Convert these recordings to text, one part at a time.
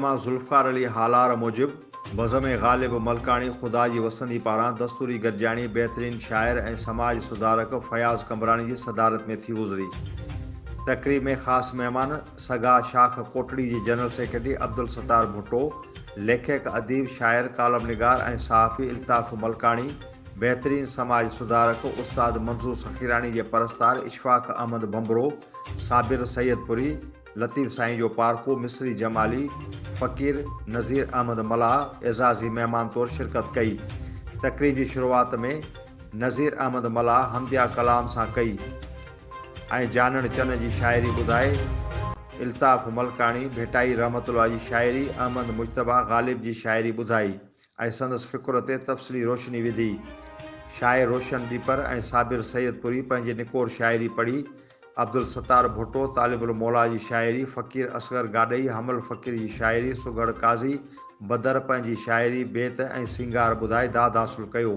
مان ذوالفقار علي هالار موجب، بزم غالب ملڪاڻي خدا جي وسندي پاران دستوري گڏجاڻي بهترين شاعر ۽ سماج سڌارڪ فياض قمبراڻي جي صدارت ۾ ٿي گذري. تقريب ۾ خاص مهمان سگا شاخ ڪوٽڙي جي جنرل سيڪريٽري عبدالستار ڀٽو، ليکڪ، اديب، شاعر، ڪالم نگار ۽ صحافي الطاف ملڪاڻي، بهترين سماج سڌارڪ استاد منظور سخيراڻي جي پرستار اشفاق احمد ڀنڀرو، صابر سيدپوري، لطيف سائين جو پارکو مصري جمالي، فقير نذير احمد ملاح اعزازي مهمان طور شرڪت ڪئي. تقريب جي شروعات ۾ نذير احمد ملاح حمديه ڪلام سان ڪئي ۽ جانڻ چن جي شاعري ٻڌائي. الطاف ملڪاڻي ڀٽائي رحمت الله جي شاعري، احمد مجتبيٰ غالب جي شاعري ٻڌائي. ۽ سندس فڪر تي تفصلي روشني وڌي. شاعر روشن ڏيپر ۽ صابر سيد پوري پنهنجي نڪور شاعري پڙهي، عبدالستار ڀٽو، طالب الموليٰ جي شاعري، فقير اصغر گاڏهي، حمل فقير جي شاعري، سگهڙ قاضي بدر پنهنجي شاعري، بيت ۽ سينگار ٻڌائي داد حاصل ڪيو.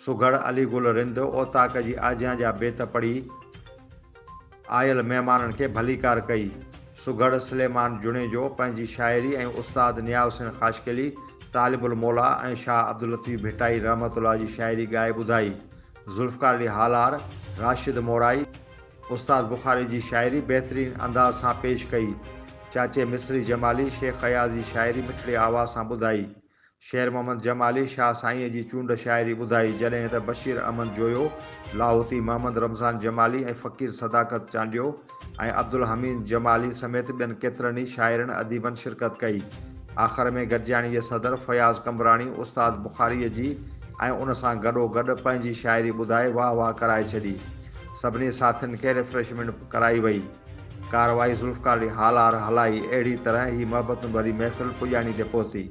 سگهڙ علي گل رند اوطاق جي آجيان جا بيت پڙهي آيل مهمانن کي ڀليڪار ڪئي. سگهڙ سليمان جوڻيجو پنهنجي شاعري ۽ استاد نياز حسين خاصخيلي، طالب الموليٰ ۽ شاهه عبداللطيف ڀٽائي رحمة الله جي شاعري ڳائي ٻڌائي. ذوالفقار علي هالار، راشد مورائي، استاد بخاري جي شاعري بهترين انداز سان پيش ڪئي. چاچي مصري جمالي، شيخ اياز جي شاعري مٺڙي آواز سان ٻڌائي. شير محمد جمالي شاهه سائينء جي چونڊ شاعري ٻڌائي، جڏهن ته بشير احمد جويو، لاهوتي محمد رمضان جمالي ۽ فقير صداقت چانڊيو ۽ عبدالحميد جمالي سميت ٻين ڪيترن ئي شاعرن اديبن شرڪت ڪئي. آخر ۾ گڏجاڻي جي صدر فياض قمبراڻي استاد بخاريء جي ۽ ان سان گڏوگڏ پنهنجي شاعري ٻڌائي واهه واهه ڪرائي ڇڏي. سڀني ساٿين کي ريفريشمينٽ ڪرائي وئي. ڪارروائي ذوالفقار علي هالار هلائي. اهڙي طرح هي محبتن ڀري محفل پڄاڻي تي پهتي.